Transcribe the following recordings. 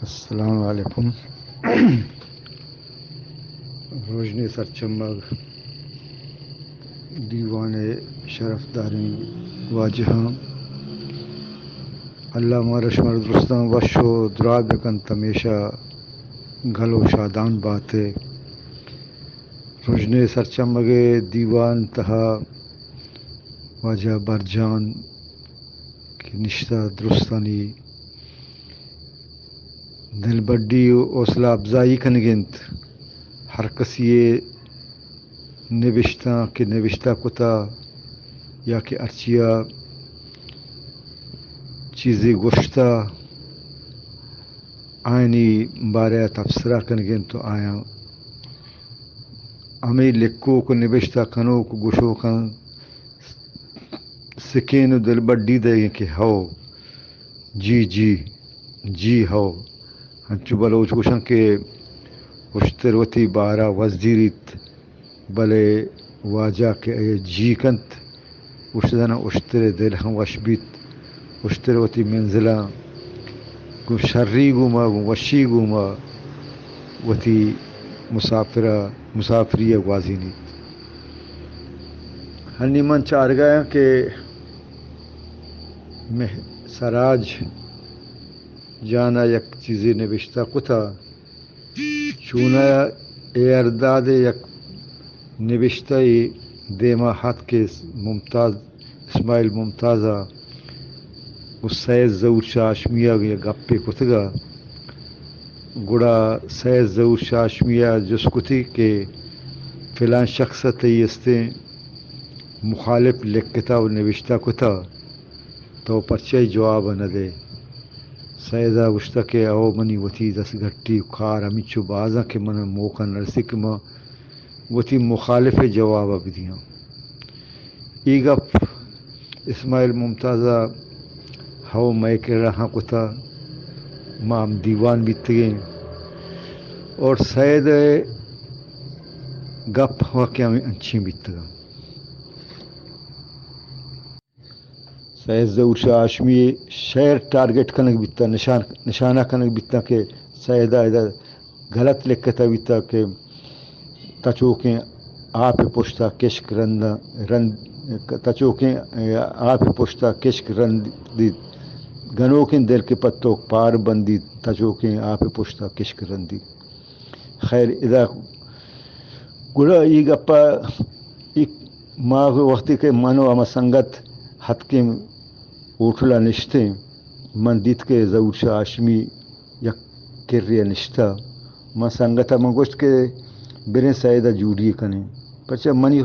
السلام علیکم۔ روژنے سرچمگ، دیوان ءِ شرفداریں واجہاں، اللہ مارا شمارا درستاں وش ءُ دراہ بکنت، ہمیشہ گل ءُ شادان بات ئے۔ روژنے سرچمگ ءِ دیوان ءِ تہا واجہ برجان کہ نشتہ درستانی دلبڈی ءُ حوصلہ افزائی کنگ ءَ انت۔ ہر کسی ءِ نبشتاں کہ نبشتہ کتہ یا کہ ہرچیا چیزے گوشتہ، آیانی بارہ ءَ تبصرہ کنگ ءَ انت ءُ آیاں ہمے لکھوک ءُ نبشتہ کنوک ءُ گوشوکاں سکین ءُ دلبڈی دئیگ ءَ کہ ہو، جی، جی، جی ہو۔ انچو بلوچ گوشاں کہ اشتر وتی بار ءَ وزیریت، بلے واجہ کہ اے جی کنت، اشتر ءَ اشتر ءِ دل ہم وش بیت۔ اشتر وتی منزلاں گوں شری گوما، گوں وشی گوما وتی مسافر ءَ، مسافری ءَ گوازینیت۔ ہنی من چارگایاں کہ مہ-، سراج جان ءَ یک چیزے نبشتہ کتہ، چونایا اے ارداد ءِ یک نبشتہ یے دیما اتک کہ ممتاز، اسماعیل ممتاز ءَ گوں سید ظہور شاہ ہاشمی ءَ یک گپے کتگ ءَ، گڑا سید ظہور شاہ ہاشمی ءَ جست کتی کہ فلان شخص ءَ تئی استیں مخالف لکھتہ ءُ نبشتہ کتہ، تو پرچہ جواب ءَ نہ دئے؟ سید ءَ گوشتہ کہ او منی وتی دست گٹی ءُ کار ہمینچو بازاں کہ من ءَ موقع نہ رسی کہ من وتی مخالف ءِ جواب ءَ بدیاں۔ اے گپ اسماعیل ممتاز ءَ ہو مئے کرا ہاں کتہ، ما ہم دیوان بیتگیں اور سید ءِ گپ ہم کہ انچیں بیتگاں۔ سید ظہور شاہ ہاشمی ءِ شعر ٹارگٹ کنگ بیتہ، نشان، نشانہ کنگ بیتہ کہ سید ءَ ادا غلط لکھتہ بیتہ کہ تچوکیں آپ ءِ پشت ءَ کشک رند، رند، تچوکیں آپ ءِ پشت ءَ کشک رندیت، گنوکیں دل کہ پہ تو پار بندیت، تچوکیں آپ ءِ پشت ءَ کشک رندیت۔ خیر، ادا گڑا اے گپ ءَ، اے ما وقتی کہ من ءُ ہما سنگت اتکیں ہوٹل ءَ نشتیں، من دیت کہ ظہور شاہ ہاشمی یک کرے ءَ نشتہ۔ من سنگت ءَ من گوشت کہ بریں سید ءَ جوڑی کنیں، پرچہ منی،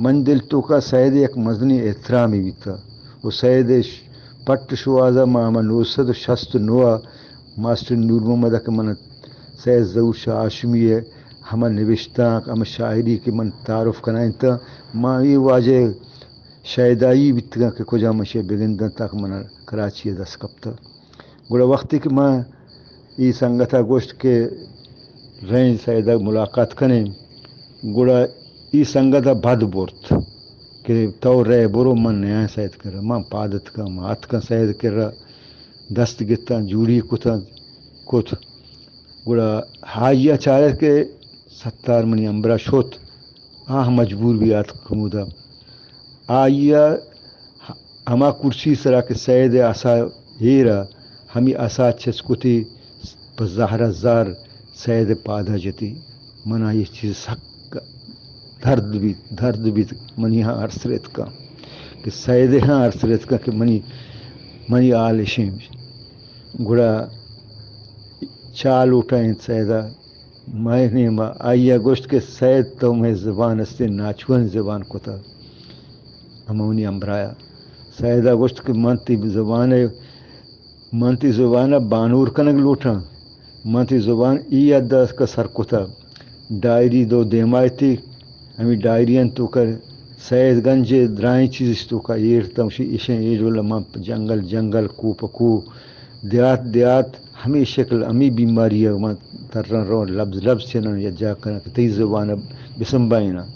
من دل توکا سید ءِ یک مزنیں احترامے بیتہ ءُ سید ءِ ش-، پٹ شوہاز ءَ ما ہما نو سد ءُ شست ءُ نو ءَ ماسٹر نور محمد ءَ کہ من سید ظہور شاہ ہاشمی ءِ ہما نبشتانک، ہما شاعری کہ من تعارف کنائینتہ، ما اے واجہ شیدائی بیتگاں کہ کجام اشی ءَ بگنداں تاکہ من کراچی ءَ دست کپتہ۔ گڑا وقتی کہ من اے سنگت ءَ گوشت کہ رئیں سید ءَ ملاقات کنیں، گڑا اے سنگت ءَ بد برت کہ تو رئے برو، من نیاں سید کرا۔ من پاد اتکاں، من اتکاں سید کرا، دست گتاں، جوڑی کتاں، کت۔ گڑا آئی ءَ چارت کہ ستار منی ہمبراہ شت، آ ہم مجبور بی آتک کمودا۔ آئی ءَ ہما کرسی سرا کہ سید ءِ عصا ایر ءَ، ہمے عصا چست کتی، پہ زہر ءَ زہر سید ءِ پاد ءَ جتی۔ من ءَ اے چیز سک درد بیت، درد بیت، منی ہاں ارس رتکاں کہ سید ءِ ہاں ارس رتکاں کہ منی، منی حال اشیں۔ گڑا چا لوٹائینت سید ءَ مئے نیما۔ آئی ءَ گوشت کہ سید، تو مئے زبان استیں ناچوئیں زبان کتہ۔ ہمونی ہمبراہ ءَ سید ءَ گوشت کہ من تئی زبان ءَ، من تئی زبان ءَ بانور کنگ لوٹاں۔ من تئی زبان ای حد ءَ سر کتہ۔ ڈائری دو دیما اتی، ہمے ڈائریانی توکا سید گنج ءِ درائیں چیز اش توکا ایر اتاں، گوشی، ایشیں اے ڈول ءَ من جنگل جنگل، کوہ پہ کوہ، دیہات دیہات، ہمے شکل، ہمے بیماری ءَ من تراں رواں، لبز لبز چناں یکجاہ کناں کہ تئی زبان ءَ بسمبائیناں۔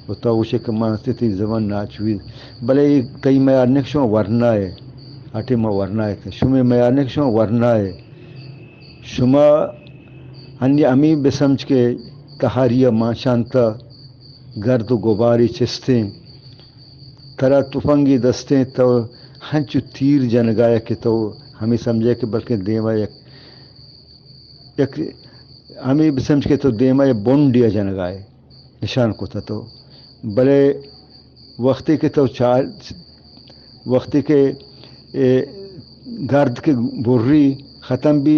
و تو گوشے کہ من استیں تئی زبان ناچوئی، بلے اے تئی میار نہ کہ شما ورنا ئے، آ ٹیم ءَ ورنا ات، شمے میار نہ کہ شما ورنا ئے۔ شما ہنی ہمے بسمجھ کہ تہاری ءَ مانشانتہ گرد و گبارے چستیں، ترا تپنگے دستیں، تو ہنچو تیر جنگائے کہ تو ہمے سمجھے کہ بلکیں دیما یک، یک ہمے بسمجھ کہ تو دیما یک بنڈے ءَ جنگائے، نشان کتہ تو۔ بلے وختے کہ تو چار، وختے کہ اے گرد کہ بری ختم بی،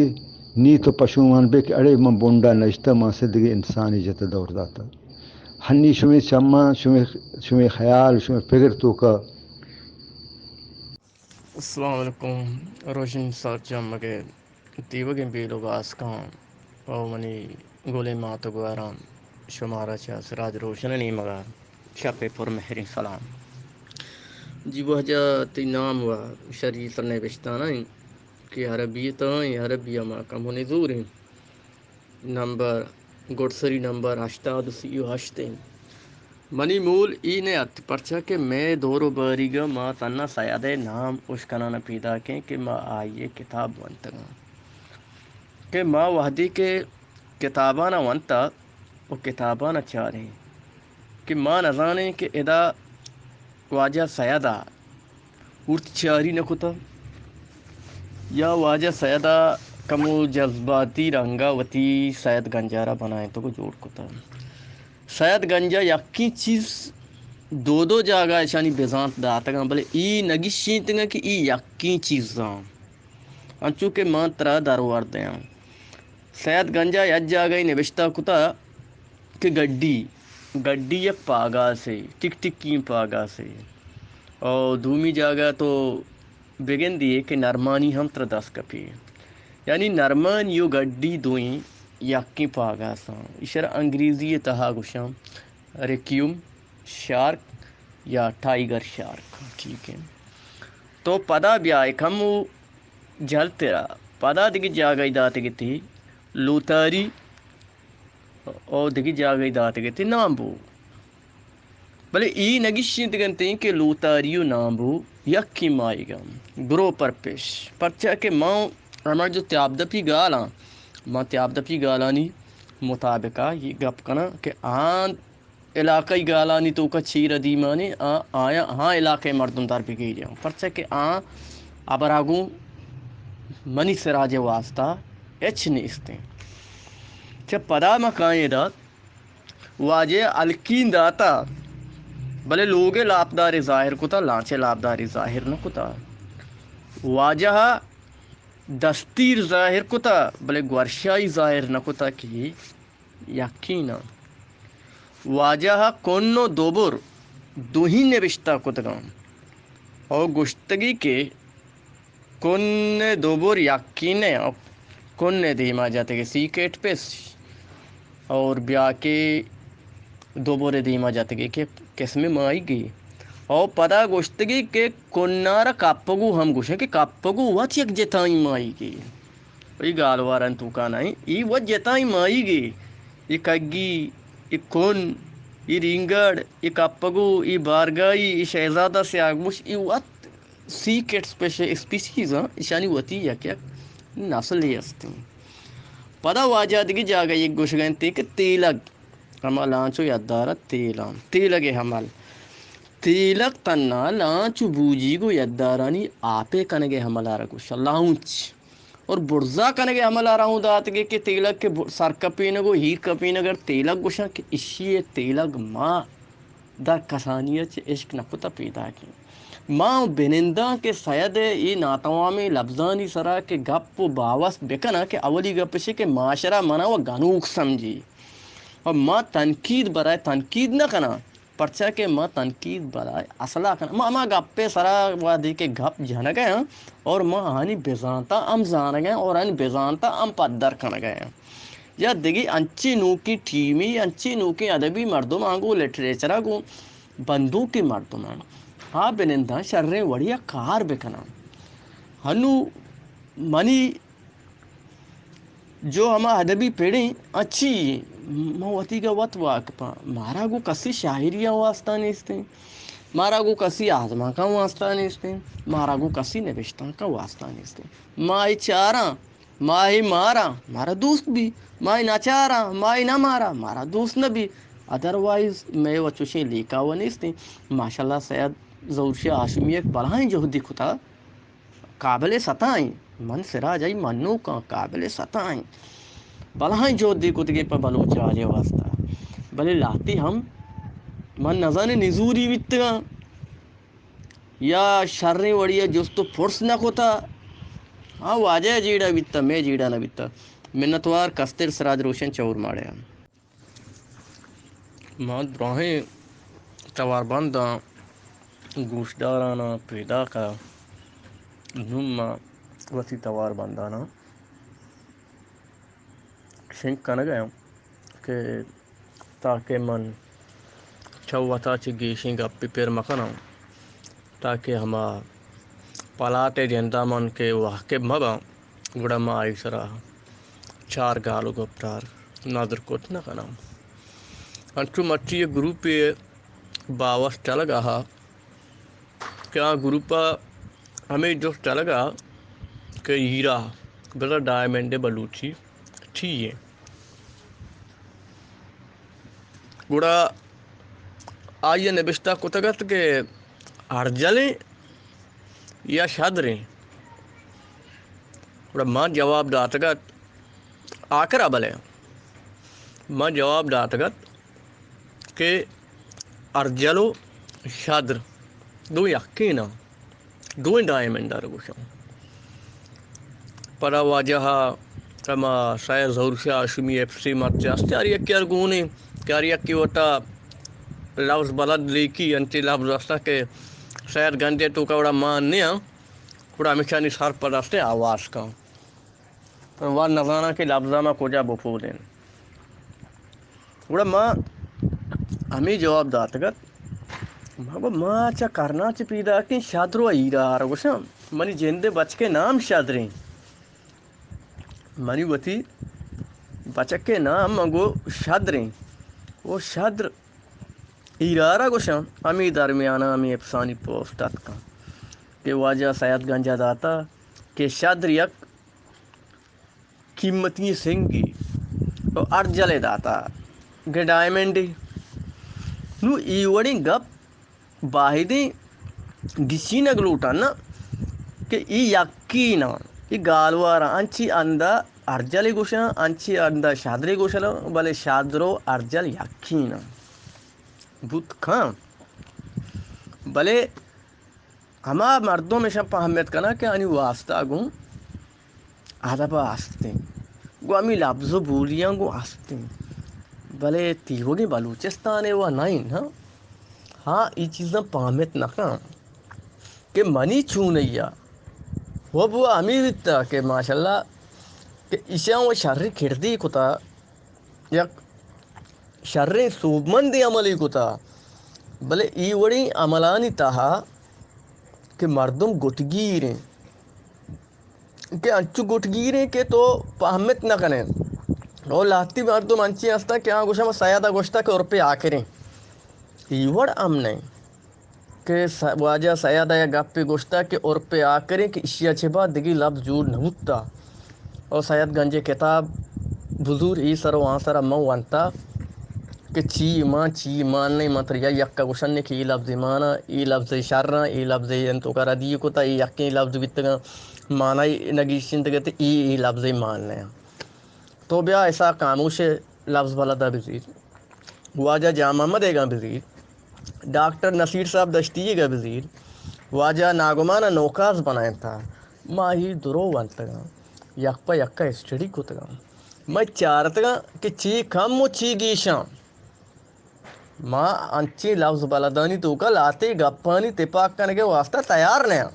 نی تو پشومان بے کہ اڑے من بنڈا نشتہ، من سے دگہ انسانی جتہ دور داتہ۔ ہنی شمے چماں، شمے، شمے خیال، شمے فکر توکا۔ السلام علیکم۔ روشن سرجم مگے تیوگیں بیلو باسکاں او منی گلیں مات و گوہاراں، شمارا چہ سراج روشن ءِ نیمگا شپ ءِ پر مہریں سلام۔ جی واجہ، تئی نام و شریف نبشتہ نہ انت کہ عربی ءِ تہا انت، عربی ءَ ما کمو نزور انت۔ نمبر، گڈسری نمبر ہشتاد و سی و ہشت انت۔ منی مول ای نہ ات، پرچا کہ مئے دور و باریگ ءَ ما تھنا سید ءِ نام اشکنان ءَ پیداک ایں کہ ما آئی ءِ کتاب ونتگ آں۔ کہ ما وہدے کہ کتابان ءَ ونتہ و کتابان ءَ چاریں کہ ما نزانیں کہ ادا واجہ سید ءَ ہورت چاری نہ کتہ یا واجہ سید ءَ کمو جذباتی رنگ ءَ وتی سید گنج ءَ را بنائینتگ و جوڑ کتہ۔ سید گنج ءَ یکیں چیز دو دو جاگہ اشانی بزانت داتگاں، بلے ای نگیشینتگاں کہ ای یکیں چیزاں۔ انچو کہ من ترا درور دیاں۔ سید گنج ءَ یک جاگہے نبشتہ کتہ کہ گڈی، گڈی یک پاگاسے، ٹک ٹکیں پاگاسے۔ او دومی جاگہ تو بگندی کہ نرمانی ہم ترا دست کپی۔ یعنی نرمانی و گڈی دوئیں یکیں پاگاساں۔ ایشرا انگریزی ءِ تہا گوشاں ریکیوم شارک یا ٹائیگر شارک۔ ٹھیک ہے۔ تو پدا بیائے کمو جہلترا، پدا دگہ جاگہے داتگ اتی لوتاری، او دگہ جاگہے داتگ اتی نامبو۔ بلے ای نگیشینتگ انت کہ لوتاری و نامبو یکیں ماہیگاں، گروپر پیش۔ پرچا کہ ما ہما جو تیابدپی گالاں، ما تیابدپی گالانی مطابقا یہ گپ کناں کہ آن علاقائی گالانی توکا چیر ءُ دیمانے آ، آیاں ہاں علاقہ ءِ مردم در بگیریاں، پرچا کہ آ ہبرا گوں منی سراج ءِ واسطہ ہچ نیستیں۔ چہ پدا ما کائیں ادا واجہ ءَ ہلکین داتا، بلے لوگ ءِ لاپدارے ظاہر کتا، لانچ ءِ لاپدارے ظاہر نہ کتا۔ واجہ ءَ دستیر ظاہر کتا، بلے گورشائی ظاہر نہ کتا کہ یقیناً۔ واجہ ءَ کن و دبر دوہیں نبشتہ کتگاں او گوشتگی کہ کن ءُ دبر یکین ءَ، کن ءِ دیما جتگ سی کیٹ پس اور بیا کہ دبر ءِ دیما جتگ کہ قسم ماہیگے۔ او پدا گوشتگی کہ کنارا کپگو ہم گوشن کہ کپگو وت یک جتائیں ماہیگے۔ اے گالوارانی توکا نہ ایں، اے وت جتائیں ماہیگے، اے کگی، اے کن، اے رینگڑ، اے کپگو، اے بارگاہی، اے شہزادہ سیاگموش، اے وت سی کیٹ اسپیشی-، اسپیشیز آں، ایشانی وتی یک یک نسلے است ایں۔ پدا واجہ دگہ جاگہ یک گوشگ ءَ انت کہ تیلگ، ہما لانچ و یدار ءِ تیل آں، تیلگ ءِ عمل۔ تیلگ تنا لانچ و بوجیگ و یدارانی آپے کنگ ءِ عمل ءَ را گوش، لانچ۔ اور برزا کنگ ءِ عمل ءَ را اوں داتگ کہ تیلگ کہ ب-، سر کپینگ و ہیر کپینگ ءَ تیلگ گوشاں کہ اشی ءِ تیلگ ما در کسانی ءَ چہ اشک نہ کتہ پیداک ایں۔ ما اوں بننداں کہ سید ءِ اے ناتوامیں لبزانی سرا کہ گپ و باوست بکناں کہ اولی گپ اشی کہ معاشرہ منا و گنوک سمجھی۔ و ما تنقید برائے تنقید نہ کناں۔ پرچا کہ ما تنقید برائے اصلاح کناں۔ ما ہما گپ ءِ سرا وہدے کہ گپ جنگ ءَ آں اور ما آنی بزانتاں ہم زانگ ءَ آں اور آنی بزانتاں ہم پدر کنگ ءَ آں۔ یا دگہ انچیں نوکیں ٹیمے، انچیں نوکیں ادبی مردم آں گوں لٹریچر ءَ گوں بندوکیں مردم آں۔ آ بننداں شریں وڑے ءَ کار بکناں۔ ہنو منی جو ہما ادبی پڑیں اچی، من وتیگا وت واقفاں۔ مارا گوں کسی شاعری ءَ واسطہ نیستیں، مارا گوں کسی آزمانکاں واسطہ نیستیں، مارا گوں کسی نبشتانکاں واسطہ نیستیں۔ ما اے چاراں ماہی مارا، مارا دوست بی، ماہی نچارا، ماہی نہ مارا، مارا دوست نہ بی۔ ادروائز مئے و چوشیں لیکہ و نیستیں۔ ماشاءاللہ سید ظہور شاہ ہاشمی یک بلاہیں جہدی کتا، قابل ستائیں۔ من سراج ای منوکاں، قابل ستائیں۔ بلاہیں جہدی کتگیں پہ بلوچ راجے واسطہ۔ بلے لہتی ہم من نزانے نزوری بیتگاں۔ یا شریں وڑی ء جست و پرس نہ کتا۔ ہاں، واجہ ء جیڑہ بیتا، مئے جیڑہ نہ بیتا۔ منتوار کستر سراج روشن چور ماڑے ء۔ ما دراہیں توار بنداں گوشداراناں پیداک ء نوں ما وتی توار بنداناں شنگ کنگ ء آں کہ تاکہ من چہ وتا چہ گیشیں گپے پر مہ کناں، تاکہ ہما پلات ء جند ء من کہ واقف مہ باں، گڑا ما آئی سرا چار گال و گپتار ندر کت نہ کناں۔ انچو مرچی یک گروپے باوست چلگ ء کہ آ گروپ ء ہمے جست چلگ ء کہ ہیرا بزاں ڈائمنڈ بلوچی چی ایں۔ گڑا آئی ء نبشتہ کتگ ات کہ ارجلیں یا شدریں۔ گڑا ما جواب داتگ ات، آکرا بلے ما جواب داتگ ات کہ ارجل و شدر دو یکین ء، دوئیں ڈائمنڈ ء گوشاں۔ پدا واجہ ء ہما سید ظہور شاہ ہاشمی ایف سی مرچی است، ہر یکے ء گون ایں کہ ہر یکے وتا لفظ بلد لیکی، انچیں لفظ است کہ سید گنج ء توکا وڑا مان نیاں، گڑا ہمیشانی سرپد است آواز کن۔ من وت نزاناں کہ لبزاں ما کجا بپودین۔ گڑا ما ہمے جواب داتگ ات۔ ما گو ما چہ کرنا چہ پیداکیں شدر و ہیرا آر گوشاں۔ منی جند ء بچک ء نام شدریں۔ منی وتی بچک ء نام من گو شدریں۔ او شدر ہیرا آر گوشاں۔ ہمے درمیان ء ہمے اپسانی پوسٹ اتکاں کہ واجہ سید گنج ء داتا کہ شدر یک قیمتی سنگے و ارجلے داتا گہ ڈائمنڈے۔ نوں اے وڑیں گپ باہدیں گچینگ لوٹاں نا کہ اے یکین آں، اے گالوار آں، انچی اندا ارجلے گوشاں، انچی اندا شادرے گوشاں، بلے شادر و ارجل یکین آں۔ بوت کن، بلے ہما مردم ایشاں پہمت کناں کہ آنی واسطہ گوں ادب ء ہستیں، گوں ہمے لبز و بولیاں گوں ہستیں، بلے تیوگیں بلوچستان ء و نہ انت۔ ہاں، ہاں، اے چیزاں پہمت نہ کن کہ منی چونیا و بوا ہمے بیتا کہ ماشاءاللہ کہ ایشاں و شری کردی کتا، یک شریں سوبمندیں عملے کتا، بلے اے وڑیں عملانی تہا کہ مردم گٹگیریں، کہ انچو گٹگیریں کہ تو پہمت نہ کنے۔ او لہتی مردم انچیں ہستاں کہ آ گوشاں، ما سید ء گوشتا کہ عرف آکریں۔ اے وڑ ہم نہ انت۔ کہ س-، واجہ سید ء یک گپے گوشتگ کہ عرف آکریں کہ ایشی ء چہ بعد دگہ لبز جوڑ نہ بوتگ۔ او سید گنج ء کتاب بزور اے سر و آ سر ء من ونتگ کہ چی مان، چی مان نہ، من ترا یک ء گوشن کہ اے لبز مان ء، اے لبز شر ء، اے لبز انت توکا ردی کتگ، اے یکیں لبز بیتگ، معنی نہ گیشینتگ ات، اے، اے لبز مان نہ۔ تو بیا ایسا خاموش لبز بلد ء بزیر۔ واجہ جان محمد ایگاں بزیر، ڈاکٹر نصیر صاحب دشتی ایگا بزیر، واجہ ناگمان ء نوکاز بنائینتا۔ ما ہی درو ونتگاں، یک پہ یک ء اسٹڈی کتگاں۔ ما چارتگاں کہ چی کم و چی گیشاں۔ ما انچیں لفظ بلدانی توکا لہتے گپانی تپاک کنگ ء واسطہ تیار نیاں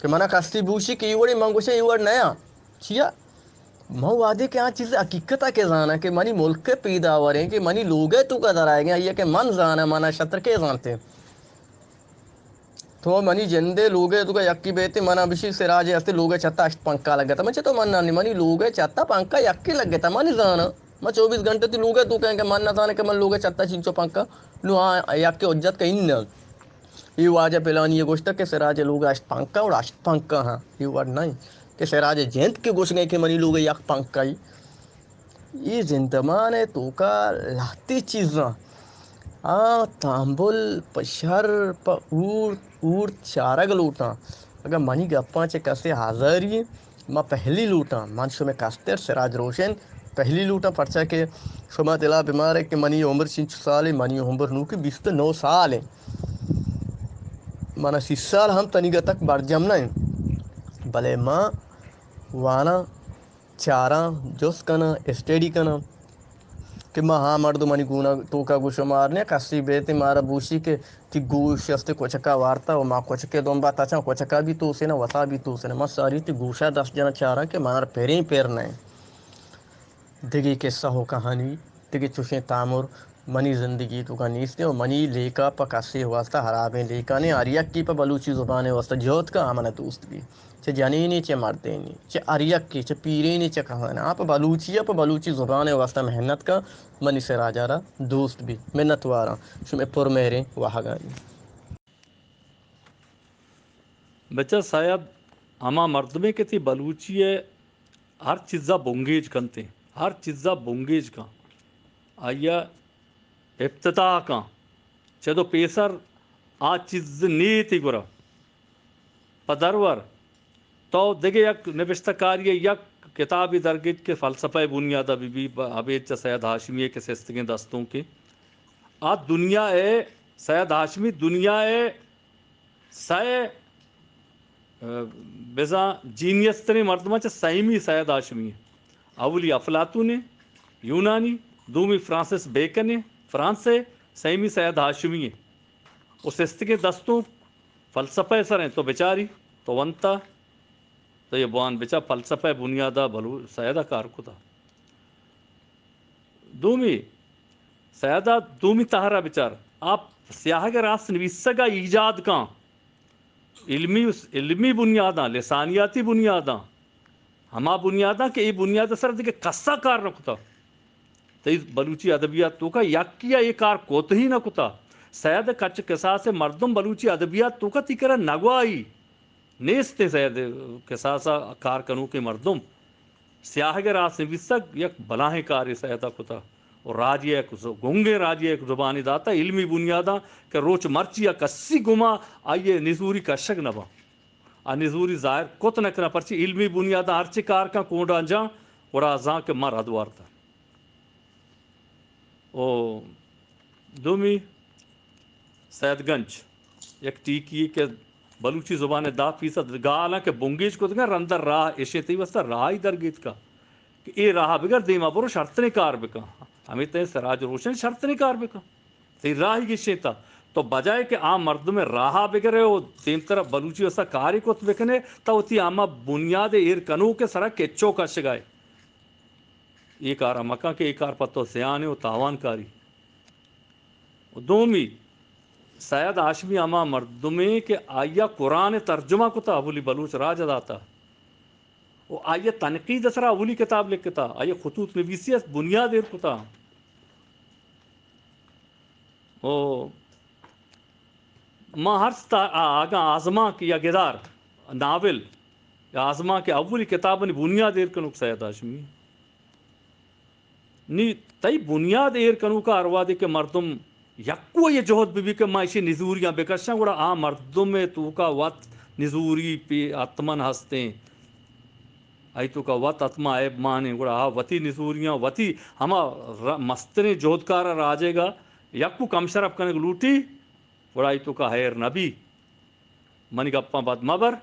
کہ منا کستی بوشی کہ ای وڑی من گوشے ای وڑ نیاں۔ چیا؟ من وہدے کہ آ چیز حقیقت ء کہ زاناں کہ منی ملک ء پیداور ایں، کہ منی لوگ ء توکا در آیگ ایں، آئی ء کہ من زاناں، منا شتر کے زانتے؟ تو منی جندے لوگ ء توکا یکی بیتے، منا بشی سراج ء ہستے لوگ ء چھتا ہشت پنکھا لگتا۔ من چہ تو منانی، منی لوگ ء چھتا پنکھا یکی لگتا، من زاناں۔ من چوبیس گھنٹہ تی لوگ ء توکا ایں کہ من نہ زاناں کہ من لوگ ء چھتا چنچو پنکھا۔ نو آ یکی حجت کہ اناں۔ اے واجہ پلانی ء گوشتگ کہ سراج ء لوگ ء ہشت پنکھا اور ہشت پنکھا ہاں، اے وڑ نہ انت۔ کہ سراج جنت کہ گوشگیں کہ منی لوگ یک پنکھائی۔ اے زندمان ءِ توکا لہتے چیزاں، آ تامبل، پہ شر، پہ اورت، اورت چارگ لوٹاں۔ اگاں منی گپاں چہ کسے آزاری، ما پہلی لوٹاں، من شمئے کستر سراج روشن پہلی لوٹاں، پرچا کہ شما دلا بمارے کہ منی عمر چنچو سالے، منی عمر نوکی بیست و نو سالے۔ من سی سال ہم تنیگا تک برجم نہ انت، بلے ما واناں، چاراں، جست کناں، اسٹڈی کناں کہ ما ہاں مردمانی گونا توکا گوشمار نے، کسی بیت مارا بوشی کہ تی گوش است کچکا وارتا و ما کچکے دنبا تچاں، کچکا بھی توسے نہ، وتا بھی توسے نہ۔ ما ساری تی گوشا دست جنا چاراں کہ مارا پریں پر نہ۔ دگہ قصہ و کہانی، دگہ چوشیں تامر منی زندگی توکا نیست و منی لیکہ پہ کسے واسطہ حرابیں لیکہ نے۔ ہر یکی پہ بلوچی زبان واسطہ جہد کا، آ منا دوست بی۔ چہ جنینے، چہ مردینے، چہ ہر یکے، چہ پیرینے، چہ کہانے، آ پہ بلوچی ء، پہ بلوچی زبان ء واستہ محنت کن، منی سراج ء را دوست بی۔ منت واراں شمئے پر مہریں واہگانی۔ بچہ سید ہما مردمے کہ تئی بلوچی ء ہر چیزا بنگیج کنتے، ہر چیزا بنگیج کن، آئی ء افتتاح کن، چد و پیسر آ چیز نیتی گرا۔ پہ درور، تو دگہ یک نبشتہ کاری ء یک کتابے درگیج کہ فلسفہ ء بنیاد ء بہ بی، ابید چہ سید ہاشمی ء کہ سستگیں دستونکے۔ آ دنیا ء، سید ہاشمی دنیا ء سئے، ء، بزاں جینیس تریں مردماں چہ سیمی سید ہاشمی ء۔ اولی افلاطون ء یونانی، دومی فرانسس بیکن ء فرانس ء، سیمی سید ہاشمی ء۔ و سستگیں دستونک فلسفہ ء سر انت، تو بچاری، تو ونتا، تو یہ بوان بچا، فلسفہ ء بنیاد ء بلو-، سید ء کار کتا۔ دومی، سید ء دومی تہر ء بچار، آ سیاہگ ء راست نویسگ ء ایجاد کن، علمی، علمی بنیاداں، لسانیاتی بنیاداں، ہما بنیاداں کہ اے بنیاد ء سر دگہ کسا کار نہ کتا۔ تئی بلوچی ادبیات توکا یکی ء اے کار کوتہی نہ کتا۔ سید ء کچ کساس ء مردم بلوچی ادبیات توکا تئی کرا نگواہی نیست، سید ء کساس ء کار کنوکیں مردم۔ سیاہگ ء راست نویسگ یک بلاہیں کارے سید ء کتا و راجی ء یک ز-، گنگیں راجی ء یک زبانے داتا علمی بنیاداں کہ روچ مرچی ء کسی گما آئی ء نزوری کشگ نہ باں۔ آ نزوری ظاہر کت نہ کناں، پرچی علمی بنیاداں ہرچی کار کن کونڈاں جاں، گڑا زاں کہ ما رد وارتا۔ او دومی سید گنج، یک ٹیکی کہ بلوچی زبان ء دہ فیصد گالاں کہ بنگیج کتگاں، رند ء راہ اشیں، تئی واسطہ راہی درگیتکا کہ اے راہ بگر دیما برو، شرتریں کار بکن۔ ہمے تئیں سراج روشن شرتریں کار بکن۔ تئی راہی گشیں تا تو بجائے کہ آ مردم راہا بگرے و دیمتر بلوچی واسطہ کاری کت بکنے، تا وتی ہما بنیاد ایر کنوک سرا کچو کشگائے۔ اے کار مکن کہ اے کار پہ تو زیانے و تاوان کاری۔ و دومی، سید ہاشمی ہما مردمے کہ آئی ء قرآن ء ترجمہ کتا، اولی بلوچ راج ء داتا۔ و آئی ء تنقید ء سرا اولی کتاب لکھتا، آئی ء خطوط نویسی ء بنیاد ایر کتا۔ و ما ہر ستا-، آ-، اگاں آزمانک یا گدار، ناول یا آزمانک اولی کتابانی بنیاد ایر کنوک سید ہاشمی۔ نی تئی بنیاد ایر کنوکا ہر وہدے کہ مردم یکو یہ جہد بہ بی کہ ما اشی نزوریاں بکشاں، گڑا آ مردم ء توکا وت نزوری پہ حتماً ہستیں۔ آئی توکا وت حتماً عیب مانیں، گڑا آ وتی نزوریاں، وتی ہما ر-، مستریں جہدکار ء راجے گا یکو کم شرپ کنگ لوٹی، گڑا آئی توکا ہیر نہ بی۔ منی گپاں بد مہ بر،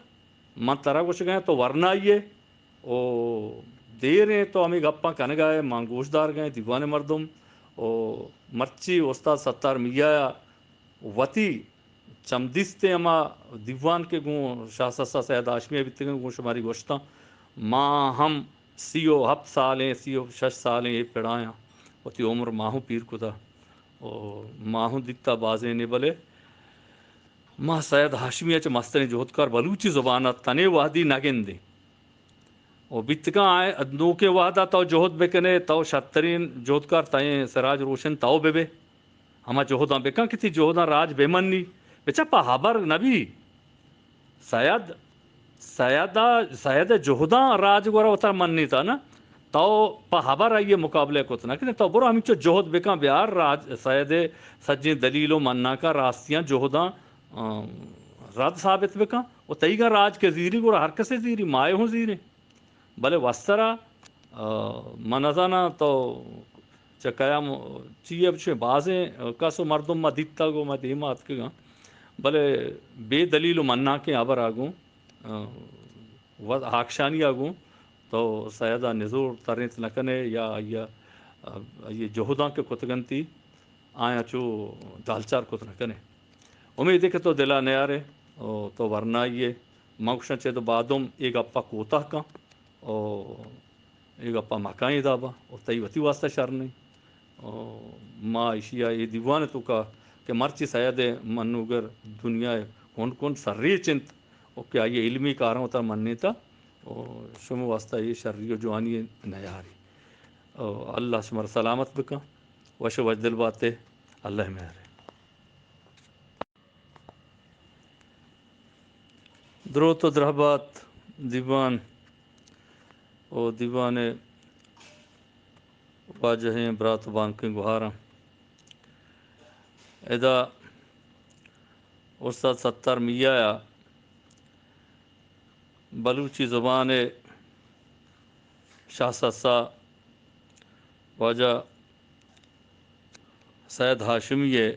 من ترا گوشگ ء آں تو ورنائی ئے، او دیر انت تو ہمے گپاں کنگ ء ئے، من گوشدارگ ء آں، دیوان ء مردم، او مرچی استاد ستار میاں ء وتی چمدیستیں ہما دیوان کہ گوں شاہ سسا سید ہاشمی ء بیتگ انت، گوں شماری گوشتاں، ما ہم سی و ہپت سالیں، سی و شش سالیں اے پڑایاں، وتی عمر ما ہوں پیر کتا، او ما ہوں دیتا بازینے، بلے ما سید ہاشمی ء چہ مستریں جہدکار بلوچی زبان ء تنے وہدی نہ گندیں۔ و بیتگاں آئے نوکیں وہد ء تو جہد بکنے، تو شرترین جہدکار تئیں سراج روشن تو ببے۔ ہما جہداں بکن کہ تئی جہداں راج بمنی۔ بچا پہ ہبر نبی۔ سید سید ءَ، سید ءِ جہداں راج گورا وتارا منیتا نا، تو پہ ہبر آئی ءِ مقابلہ کت نہ کنے، تو برو ہمینچو جہد بکن، بیار راج، سید ءِ سجیں دلیل و منانکاں، راستیاں، جہداں، آ، رد ثابت بکن۔ و تئیگاں راج کہ زیری گڑا ہر کسے زیری، ما اے ہوں زیریں۔ بلے وسترا، آ، من نزاناں تو چہ کئے ءَ چی ءَ بچے، بازیں کس و مردم ما دیتگ و ما دیما اتکگاں، بلے بے دلیل و منانکیں ہبر ءَ گوں، آ، و ہاکشانی ءَ گوں تو سید ءَ نزور ترینت نہ کنے یا آئی ءَ، آئی ءِ جہداں کہ کتگ انتی آیاں چو جالچار کت نہ کنے۔ امیدے کہ تو دل ءَ نیارے، او تو ورنائی ئے۔ من گوشاں چہ تو بادم اے گپ ءَ کوتاہ کن، او اے گپ ءَ مکن اے داب ءَ، او تئی وتی واسطہ شر نہ انت۔ او ما ایشی ءَ اے دیوان ءِ توکا کہ مرچی سید ءِ منوگر دنیا ءِ کنڈ کنڈ سرریچ انت، او کہ آئی ءِ علمی کاراں وتارا منیتا، او شمے واسطہ اے شری و جوانی نیاری۔ او اللہ شمارا سلامت بکن۔ وش و وشدل باتے، اللہ ءِ مہر ءَ۔ دروت و درہبات دیوان و دیوان ءِ واجہیں برات و بانکیں گہاراں۔ ادا استاد ستار میاں ءَ بلوچی زبان ءِ شاہ سسا واجہ سید ہاشمی ءِ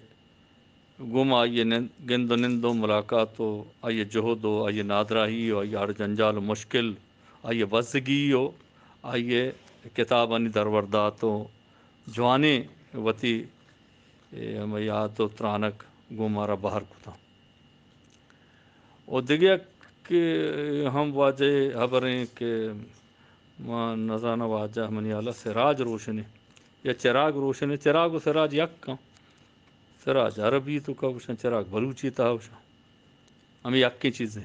گوما آئی ءِ نند، گند و نند و ملاقات و آئی ءِ جہد و آئی ءِ نادراہی و آئی ءِ ہڑ جنجال و مشکل، آئی ءِ بزگی و آئی ءِ کتابانی درور دات و جوانیں وتی، اے، ہمے یات و ترانک گوں مارا بہر کتاں۔ و دگہ یک ہم واجہ ہبریں کہ ما نزاناں، واجہ منی ہیالا سراج روشنے یا چراگ روشنے، چراگ و سراج یک اں۔ سراج عربی توکا گوشاں، چراگ بلوچی تہا گوشاں۔ ہمے یکیں چیزیں۔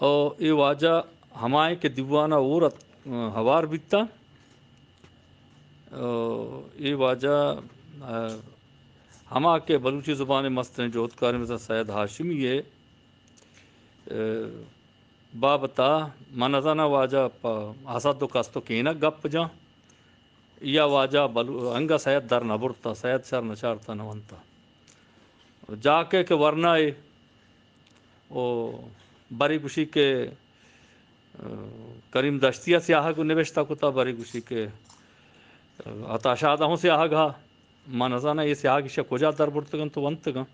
او اے واجہ ہمائیں کہ دیوان ءَ ہور ات، ہوار بیتا۔ او اے واجہ، آ، ہما کہ بلوچی زبان ءِ مستریں جہدکاریں مثلاً سید ہاشمی ءِ، آ، بابت ءَ من نزاناں واجہ پہ اسد و کست و کینگ گپ جاں یا واجہ بلو-، انگہ سید در نہ برتا، سید شر نہ چارتا نہ ونتا۔ جاکے کہ ورنا اے، او برے گوشی کہ، آ، کریم دشتی ءَ سیاہگ نبشتہ کتا، برے گوشی کہ، آ، عطا شاد ءَ ہوں سیاہگ ہا۔ ما نزاناں اے سیاہگ ایشی ءَ کجا در برتگ انت و ونتگ انت۔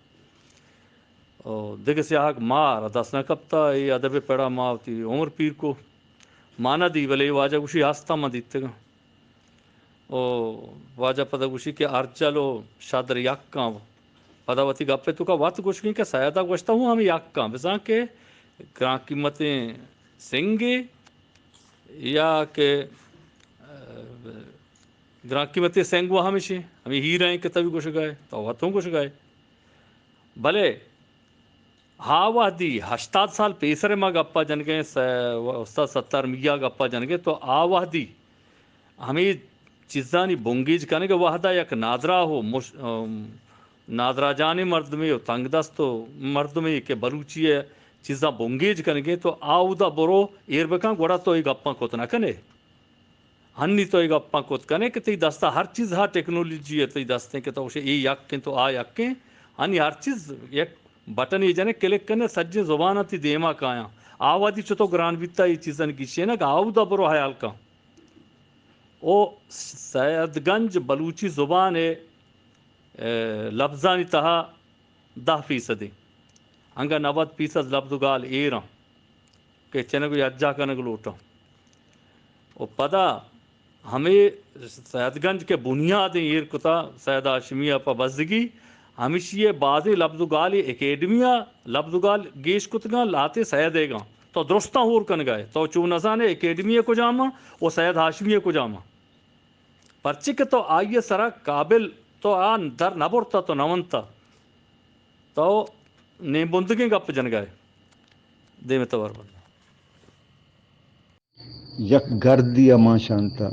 او دگہ سیاہگ مارا دست نہ کپتا، اے ادب ءِ پڑا ما وتی عمر پیر کو۔ ما نہ دی، بلے اے واجہ گوشی ہستاں، ما دیتگاں۔ او واجہ پدا گوشی کہ ارجل و شدر یکاں۔ پدا وتی گپ ءِ توکا وت گوشگیں کہ سید ءَ گوشتا ہوں ہمے یکاں، بزاں کہ گران قیمتیں سنگے یا کہ، آ، گران قیمتیں سنگ و ہمیشیں، ہمے ہیرہ ایں کہ تو گوشگائے، تو وت ہوں گوشگائے۔ بلے آ وہدی ہشتاد سال پیسر ما گپا جنگیں، س-، استاد ستار میاں گپا جنگیں، تو آ وہدی ہمے چیزانی بنگیج کنگ ءِ وہدا یک نادراہ و مش-، ام، نادراہ جانیں مردمے و تنگ دست و مردمے کہ بلوچی ءِ چیزاں بنگیج کنگیں، تو آ اودا برو ایر بکن، گڑا تو اے گپاں کت نہ کنے۔ ہنی تو اے گپاں کت کنے کہ تئی دستا ہر چیز ہا ٹیکنالوجی ءِ تئی دستیں کہ تو گوشے اے یک انت و آ یک انت۔ ہنی ہر چیز یک بٹنے جنے، کلک کنے، سجیں زباناں تئی دیما کایاں۔ آ وہدی چتو گران بیتا اے چیزانی گیشینگ، آ اودا برو حیال کن۔ او سید گنج بلوچی زبان ءِ، اے، لبزانی تہا دہ فیصدے، انگہ نود فیصد لبز و گال ایر انت کہ چنگ و یکجا کنگ لوٹاں۔ و پدا ہمے سید گنج کہ بنیادیں ایر کتا سید ہاشمی ءَ پہ بزگی، ہمشی ءِ بازیں لبز و گالے اکیڈمی ءَ لبز و گال گیش کتگاں، لہتے سید ئیگاں۔ تو درستاں ہور کنگائے، تو چو نزانے اکیڈمی ءِ کجام ءَ و سید ہاشمی ءِ کجام ءَ۔ پرچے کہ تو آئی ءِ سرا قابل، تو آ در نہ برتا، تو نہ ونتا، تو نیم بندگیں گپ جنگائے۔ دیم ءَ توار بند۔ یک گردی ءَ مانشانتا،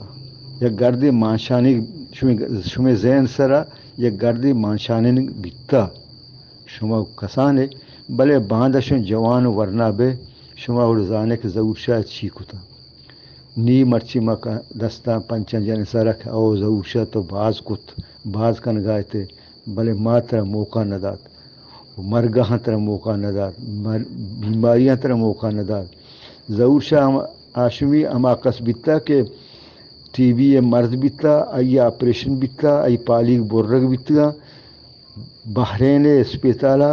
یک گردے مانشانی شمے، شمے ذہن سرا یک گردے مانشانینگ بیتا۔ شما کسانے بلے باندا شما جوان و ورنا بے، شما وڑ زانے کہ ظہور شاہ چی کتا۔ نی مرچی ما ک-، دستاں پنچاں جن سرا کہ او ظہور شاہ تو باز کت، باز کنگا اتے، بلے ما ترا موقع نہ دات۔ و مرگاں ترا موقع نہ دات، مر-، بیماریاں ترا موقع نہ دات۔ ظہور شاہ ہم-، ہاشمی ہما کس بیتا کہ ٹی بی ء مرض بیتا، آئی آپریشن بیتا، آئی پالیگ برگ بیتگاں، بحرین ء اسپتال ء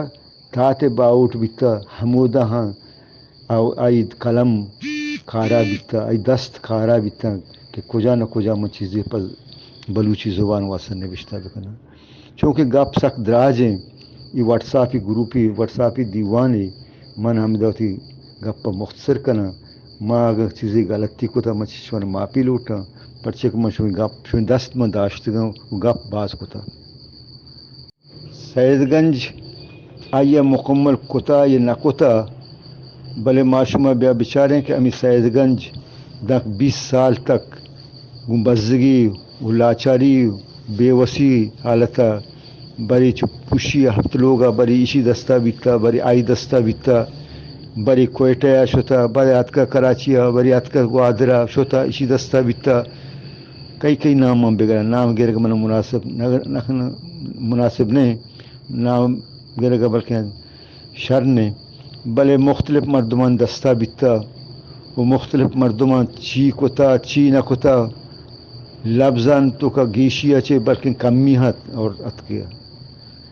تات ء باہوٹ بیتا، ہمودا ہاں او آئی قلم کارا بیتا، آئی دست کارا بیتا کہ کجا نہ کجا من چیزے پہ بلوچی زبان واسطہ نبشتہ بکناں۔ چونکہ گپ سک دراج ایں، ای وٹساپی گروپی، وٹساپی دیوانے، من ہمدا وتی گپ ء مختصر کناں۔ ما اگاں چیزے غلطی کتا، من چہ شمارا معافی لوٹاں، پرچہ کہ من شمئے گپ، شمئے دست من داشتگاں و گپ باز کتا۔ سید گنج آئی ء مکمل کتا یا نہ کتا، بلے ما شما بیا بچاریں کہ ہمے سید گنج داں بیست سال تک گوں بزگی و لاچاری و بے وسی حالت ء، برے چو پوشی ء ہپت لوگ ء، برے ایشی دست ء بیتا، برے آئی دست ء بیتا، برے کوئٹہ ء شتا، برے اتکا کراچی ء، برے اتکا گوادر ء شتا، ایشی دست ء بیتا۔ کئی کئی نام من بگراں، نام گرگ من مناسب نہ، نہ، مناسب نہ، نام گرگ بلکیں شر نہ، بلے مختلف مردمان دستا بیتا و مختلف مردمان چی کتا، چی نہ کتا، لبزان توکا گیشی ء چہ بلکیں کمی ہت اور اتکے۔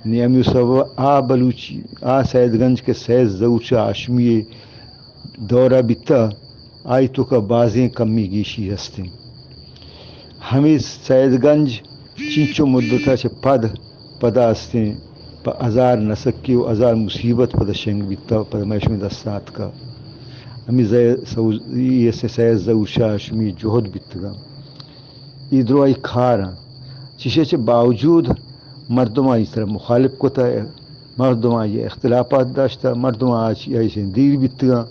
نی ہمے سبب آ بلوچی، آ سید گنج کہ سید ظہور شاہ ہاشمی دورہ بیتا، آئی توکا بازیں کمی گیشی ہستیں۔ ہمے سید گنج چینچو مدتا چہ پد پدا ہستیں، پہ ہزار نسکی و ہزار مصیبت پدا شنگ بیتا، پدا مئے شمئے دستا آتکا۔ ہمے زئے سو-، ای سید ظہور شاہ ہاشمی جہد بیتگا۔ ای درو آئی کاراں۔ چیشے چہ باوجود مردم آئی سر مخالف کتا، مردم آئی اختلافات داشتا، مردم آئی، آئی سیں دیر بیتگاں،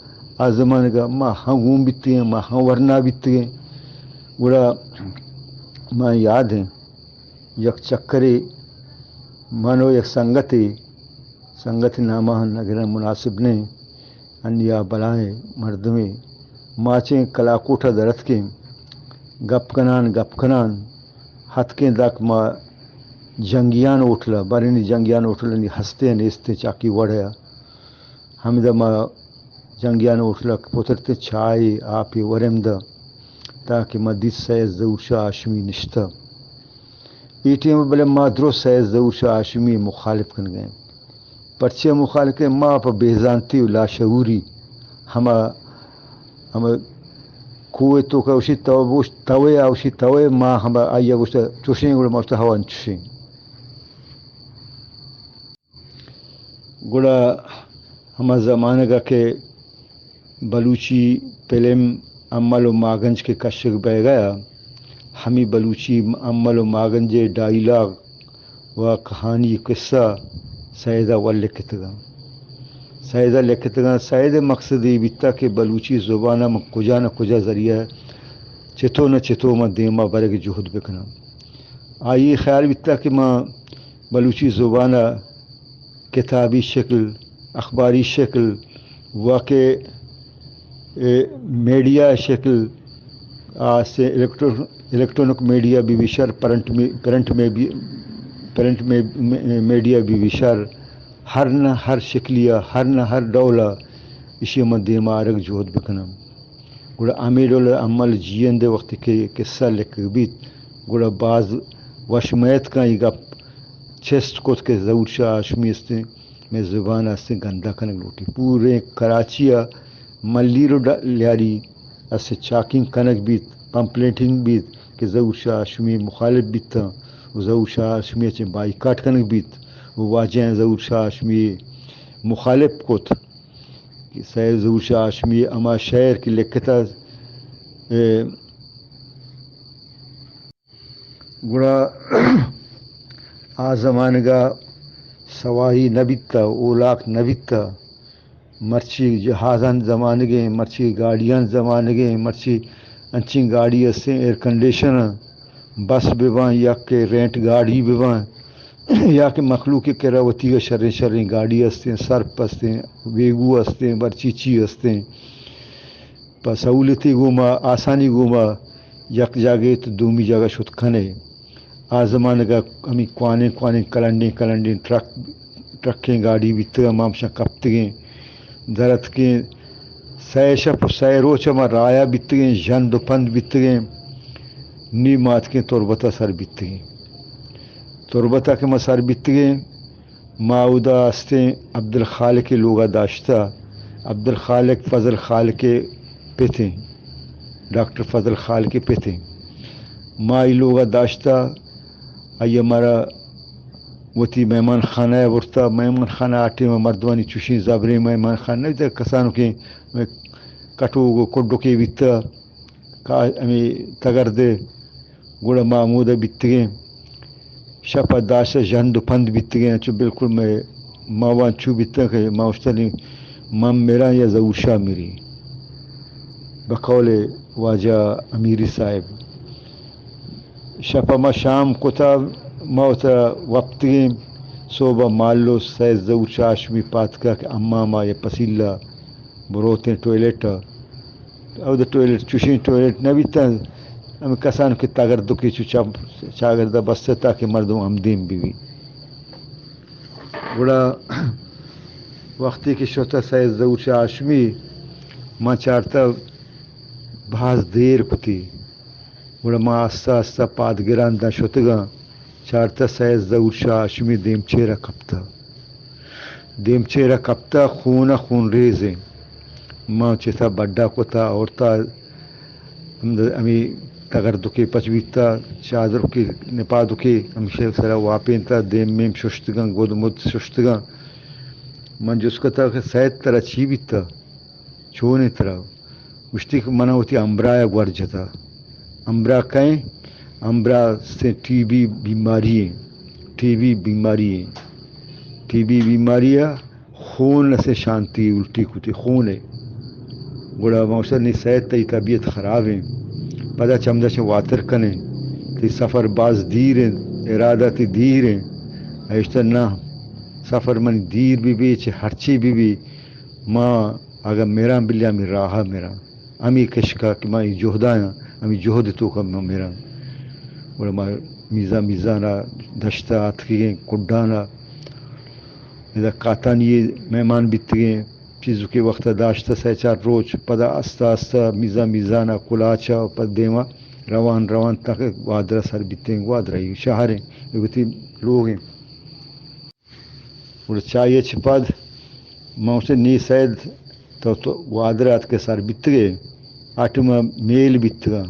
آ زمانگا ما ہم گون بیتگیں، ما ہم ورنا بیتگیں۔ گڑا ما یاد ہیں، یک چکرے من و یک سنگتے، سنگت نامہ نہ گرن مناسب نہ، انی آ بلاہیں مردمے، ما چہ کلاکوٹ ء در اتکیں، گپ کنان، گپ کنان، ہتکیں داک ما جنگیان ہوٹل ء، بارینی جنگیان ہوٹل ء نی ہستیں نیستیں چاکی وڑ ء۔ ہمدا ما جنگیان ہوٹل ء پترتیں، چائے آپے ورم دا، تاکہ ما دیت سید ظہور شاہ ہاشمی نشتہ۔ اے ٹیم ء بلے ما درست سید ظہور شاہ ہاشمی مخالف کنگیں۔ پرچے مخالف کنگیں؟ ما پہ بے زانتی و لاشعوری ہما، ہما کوہ توکا اوشی تو بوش، توے آ اوشی توے، ما ہما آئی ء گوشت چوشیں، گڑا ما گوشت ہوا انچوشیں۔ گڑا ہما زمانگ ء کہ بلوچی پلم امل و ماگنج کہ کشگ بئیگ ء، ہمے بلوچی امل و ماگنج ء ڈائیلاگ و کہانی قصہ سید ء اول لکھتگاں۔ سید ء لکھتگاں۔ سید ء مقصد اے بیتا کہ بلوچی زبان ء من کجا نہ کجا ذریعہ چتو نہ چتو من دیما برگ ء جہد بکناں۔ آئی خیال بیتا کہ من بلوچی زبان ء کتابی شکل، اخباری شکل، و کہ، اے، میڈیا شکل، آ، سے الیکٹرو-، الیکٹرانک میڈیا بہ بی شر، پرنٹ می-، پرنٹ می بی-، پرنٹ می-، می-، میڈیا بہ بی شر، ہر نہ ہر شکلیا، ہر نہ ہر ڈولا ایشی من دیما آرگ جہد بکنم۔ گڑا ہمے ڈول عمل جیئند ء وقتی کہ قصہ لکھگ بیت، گڑا باز وش مئیت کن ای گپ چست کت کہ ظہور شاہ ہاشمی استیں، مئے زبان استیں گندہ کنگ لوٹی۔ پوریں کراچی ء ملیر و ڈ-، لیاری استیں چاکنگ کنگ بیت، پمپلیٹنگ بیت کہ ظہور شاہ ہاشمی مخالف بیتاں و ظہور شاہ ہاشمی ء چہ بائیکاٹ کنگ بیت و واجہ ظہور شاہ ہاشمی مخالف کت۔ کہ سید ظہور شاہ ہاشمی ہما شعر کہ لکھتا، اے، گڑا آ زمانگا سواری نہ بیتا، اولاک نہ بیتا، مرچی جہازان زمانگیں، مرچی گاڑیان زمانگیں، مرچی انچیں گاڑی استیں ایئر کنڈیشن، بس بباں یا کہ رینٹ گاڑی بباں، یا کہ مخلوق ءِ کرا وتیگا شریں شریں گاڑی ہستیں، سرپ ہستیں، ویگو ہستیں، برچی چی ہستیں۔ پہ سہولتے گوما، آسانی گوما یک جاگہے تو دومی جاگہ شت کنے۔ آ زمانگا ہمے کوانیں کوانیں کلنڈیں کلنڈیں ٹرک، ٹرکیں گاڑی بیتگاں، ما ہمشاں کپتگیں، در اتکیں۔ سئے شپ و سئے روچ ما راہا بیتگیں، ژند و پند بیتگیں، نی ما اتکیں تربتا سر بیتگیں۔ تربتا کہ ما سر بیتگیں، ما اودا ہستیں عبدالخالق ءِ لوگا داشتہ، عبدالخالق فضل خالق ءِ پتیں، ڈاکٹر فضل خالق ءِ پتیں۔ ما ای لوگا داشتہ، آئی ءَ مارا وتی مہمان خانہ ءَ برتہ۔ مہمان خانہ آ ٹیم ءَ مردمانی چوشیں زبریں مہمان خانہ نہ بیتہ، کسانکیں کٹوگ و کڈکے بیتہ، کا-، ہمے تگرد ءَ۔ گڑا ما ہمودا بیتگیں۔ شپ ءَ داشتہ ژند و پند بیتگیں، انچو بالکل مئے ماوان چو بیتگ کہ ما اشتنی من مراں یا ظہور شاہ مری، بقول واجہ امیری صاحب۔ شپ ءَ ما شام کتا، ما وتا وپتگیں۔ صبح ءَ مالو سید ظہور شاہ ہاشمی پاتکا کہ اماما یا پسیلا بروتیں ٹوائلٹ ءَ۔ اود ٹوائلٹ چوشیں ٹوائلٹ نہ بیتاں، ہمے کسان کہ تگردکے چو چپ چاگرد ءَ بستہ تاکہ مردم ہمدیم بہ بی۔ گڑا وقتی کہ شتہ سید ظہور شاہ ہاشمی، من چارتہ باز دیر کتی۔ گڑا ما آستہ آستہ پادگران داں شتگاں، چارتہ سید ظہور شاہ ہاشمی دیمچیرا کپتہ۔ دیمچیرا کپتہ، خون ءَ خونریزیں۔ ما چتہ بڈا کتہ، آورتہ، ہمد-، ہمے تگردکے پچ بیتہ، چادرکے نپادکے ہمشی سرا واپینتہ، دیم میم ششتگاں، گد مد ششتگاں۔ من جست کتہ کہ سید ترا چی بیتہ؟ چونیں ترا؟ گوشتی کہ منا وتی ہمبراہ ءَ گور جتہ۔ ہمبراہ کئے؟ ہمبراہ سے ٹی بی بیماری ایں، ٹی بی بیماری ایں، ٹی بی بیماری ءَ خون ءَ سے شانتی الٹی کتی، خون ءَ۔ گڑا ما گوشتہ نی سید تئی طبیعت خراب ایں، پدا چمدا چہ واتر کنے، تئی سفر باز دیر ایں، ارادہ تئی دیر ایں۔ ایشتہ نہ، سفر منی دیر بہ بی، چہ ہرچی بہ بی، ما اگاں مراں بلے ہمے راہ ءَ مراں، ہمے کشک ءَ کہ من اے جہد ءَ آں، ہمے جہد ءِ توک ءَ من مراں۔ گڑا ما میزان میزان ءَ دشت ءَ آتکگیں، کڈان ءَ ادا کاتانی ءَ مہمان بیتگیں، چیزکے وقت ءَ داشتہ سئے چار روچ، پدا آستہ آستہ میزان میزان ءَ کلاچ ءَ پد دیم ءَ روان روان تاکہ گوادر ءَ سر بیتیں، گوادر ءَ شہر ایں، اے وتی لوگ ایں۔ گڑا چائی ءَ چہ پد من گوشت، نی سید تو، تو گوادر ءَ اتکہ سر بیتگے، آ ٹائم ءَ میل بیتگاں،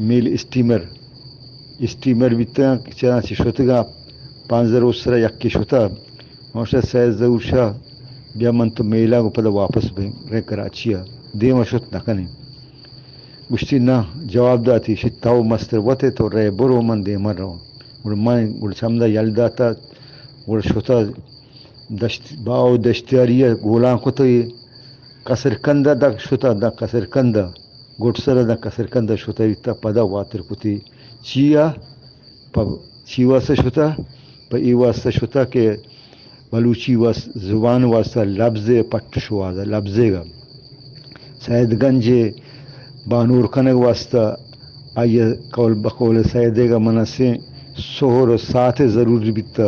میل اسٹیمر، اسٹیمر بیتگاں، چنانچہ شتگاں، پانزدہ روچ سرا یکے شتہ۔ من گوشت، سید ظہور شاہ، بیا من تو میلاں گوں پدا واپس بیں، رئیں کراچی ءَ، دیم ءَ شت نہ کنیں۔ گوشتی، نہ، جواب داتی، شی تو مستر وت ئے، تو رئے برو، من دیم ءَ رواں۔ گڑا من گڑا چمدا یل داتا، گڑا شتا دشت، باہو دشتیاری ءَ گولاں کتہ، کسرکند ءَ داں شتا، داں کسرکند ءَ، گڈسر ءَ داں کسرکند ءَ شتہ، تا پدا واتر کتی۔ چیا؟ پہ چی واسطہ شتہ؟ پہ اے واسطہ شتہ کہ بلوچی واس-، زبان واسطہ لبزے پٹ شوہاز ءَ، لبزے گا سید گنج ءَ بانور کنگ واسطہ آئی ءَ قول بقول سید ءَ گا من اسیں سہر ءُ ساعت ءِ ضرور بیتہ،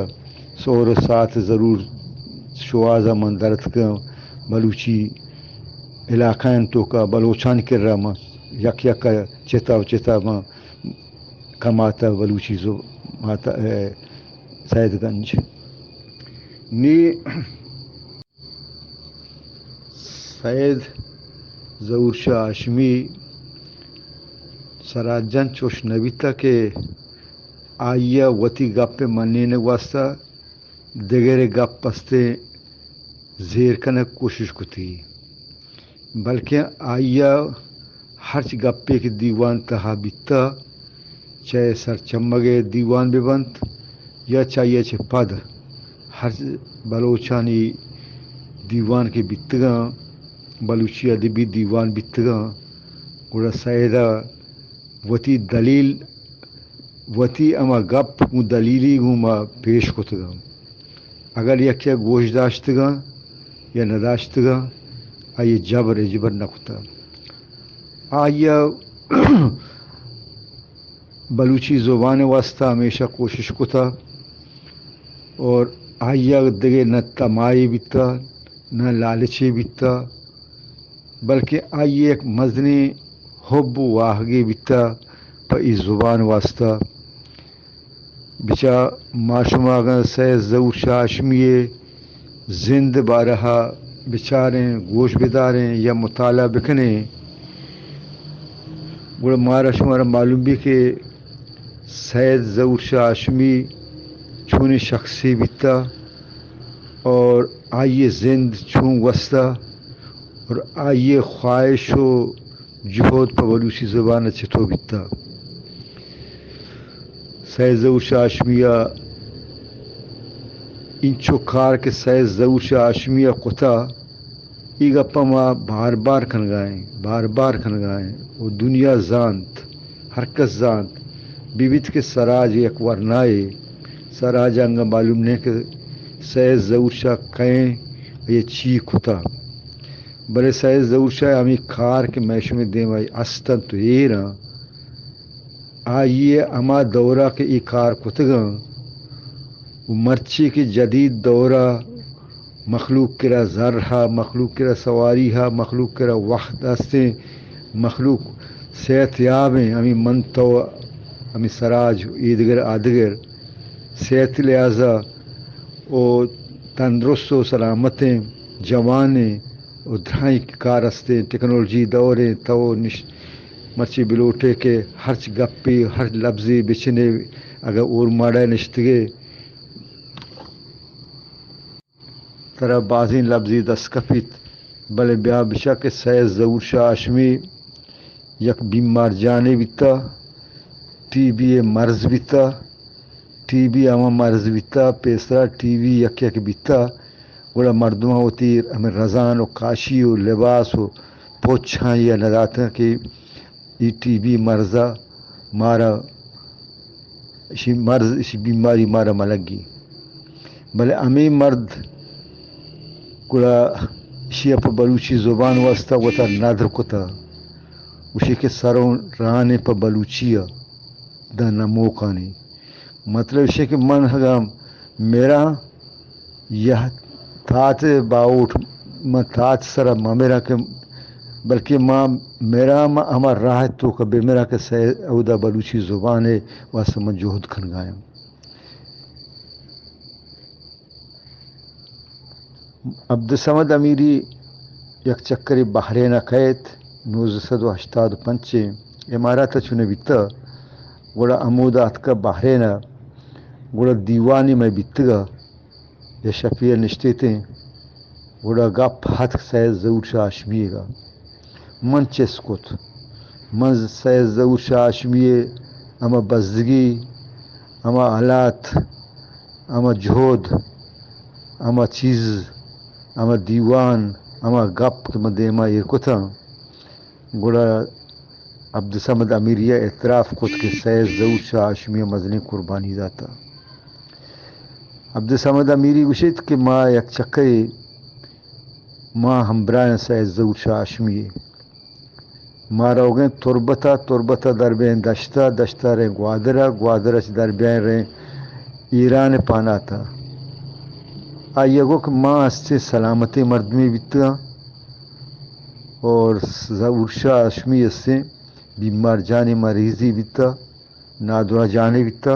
سہر ءُ ساعت ءِ ضرور شوہاز ءَ من درتکاں بلوچی علاقہ ءِ توکا بلوچانی کرا من یک یک ءَ چتا ءُ چتا من کماتہ بلوچی زو-، ماتا، اے، سید گنج۔ نی سید ظہور شاہ ہاشمی سرا جن چوش نہ بیتہ کہ آئی ءَ وتی گپ ءِ منینگ واسطہ دگرے گپ استیں زیر کنگ کوشش کتی، بلکیں آئی ءَ ہرچ گپے کہ دیوان تہا بیتہ، چاہے سرچمگ ءِ دیوان بہ بنت یا چہ آئی ءَ چہ پد ہرچ بلوچانی دیوان کہ بیتگاں، بلوچی ادبی دیوان بیتگاں، گڑا سید ءَ وتی دلیل وتی ہما گپ گوں دلیلی گوں ما پیش کتگاں۔ اگر یکے گوش داشتگاں یا نداشتگاں، آئی جبر اجبر نکتہ۔ آئی بلوچی زبان واسطہ ہمیشہ کوشش کتہ اور آئی دگہ نہ تماہی بیتہ، نہ لالچی بیتہ، بلکہ آئی یک مزنیں حب و واہگے بیتہ پہ ای زبان واسطہ۔ بچا ما شما اگاں سید ظہور شاہ ہاشمی ءِ زند بارہ ءَ بچاریں، گوش بداریں یا مطالعہ بکنیں، گڑا مارا شمارا معلوم بی کہ سید ظہور شاہ ہاشمی چونیں شخصے بیتا اور آئی ءِ زند چون گوستا اور آئی ءِ خواہش و جہد پہ بلوچی زبان ءَ چتو بیتا۔ سید ظہور شاہ ہاشمی ءَ انچو کار کہ سید ظہور شاہ ہاشمی ءَ کتا، ای گپ ءَ ما بار بار کنگا ایں، بار بار کنگا ایں و دنیا زانت، ہر کس زانت، بہ بیت کہ سراج یک ورنائے، سراج ءَ انگا معلوم نہ کہ سید ظہور شاہ کئے ءُ چی کتا۔ بلے سید ظہور شاہ ءِ ہمے کار کہ مئے شمئے دیم ءَ است انت و ایر انت، آئی ءَ ہما دور ءَ کہ اے کار کتگ انت و مرچی کہ جدید دور ءَ مخلوق کرا زر ہا، مخلوق کرا سواری ہا، مخلوق کرا وقت ہستیں، مخلوق صحت یاب ہیں، ہمیں من تو، ہمیں سراج، ایدگر آدگر، صحت لحاظ ءَ و تندرست و سلامت ہیں، جوان ہیں و درائیں کار ہستیں، ٹیکنالوجی دور ہیں، تو نش-، مرچی بلوٹے کہ ہرچ گپے، ہر لبزے بچنے، اگر اور ماڑا نشتگے، ترا بازیں لبزے دست کپیت، بلے بیا بچار کہ سید ظہور شاہ ہاشمی یک بیمار جانے بیتا، ٹی بی ءِ مرض بیتا، ٹی بی ہما مرض بیتا، پیسرا ٹی بی یک یک بیتا، گڑا مردماں وتی ہمے رزان و کاشی و لباس و پوچھاں یا نداتاں کہ ای ٹی بی مرضا مارا، اشی مرض، اشی بیماری مارا ملگی۔ بلے ہمے مرد گڑا اشی ءَ پہ بلوچی زبان واسطہ وتا ندر کتا، گوشی کہ سروں رانے پہ بلوچی ءَ داں نموکانی۔ مطلب اشی کہ من اگاں میراں یا تات باہوٹ، من تات سرا مہ میراں کہ، بلکہ ما میراں، ما ہما راہ توکا بہ میراں کہ سید اودا بلوچی زبان ءِ واسطہ من جہد کنگایاں۔ عبدالصمد امیری یک چکرے بحرین ءَ کئیت، نوزدہ سد و ہشتاد و پنچ ءَ امارات ءَ چون بیتہ، گڑا ہمودا اتکہ بحرین ءَ، گڑا دیوانے مئے بیتگہ، یا شپی ءَ نشتیتیں، گڑا گپ اتک سید ظہور شاہ ہاشمی ءَ۔ من چست کت۔ من سید ظہور شاہ ہاشمی ءِ ہما بزگی، ہما حالات، ہما جہد، ہما چیز، ہما دیوان، ہما گپ کہ من دیما ایر کتاں، گڑا عبدالصمد امیری ءَ اعتراف کت کہ سید ظہور شاہ ہاشمی ءَ مزنیں قربانی داتا۔ عبدالصمد امیری گوشیت کہ ما یک چکرے ما ہمبراہ ایں سید ظہور شاہ ہاشمی ءَ۔ ما روگیں تربت ءَ، تربت ءَ در بیں دشت ءَ، دشت ءَ ریں گوادر ءَ، گوادر ءَ چہ در بیں ریں ایران ءِ پانات ءَ۔ آئی ءَ گو کہ ما ہستیں سلامتیں مردمے بیتگاں اور ظہور شاہ ہاشمی ہستیں بیمار جانے مریضے بیتا، نادراہ جانے بیتا۔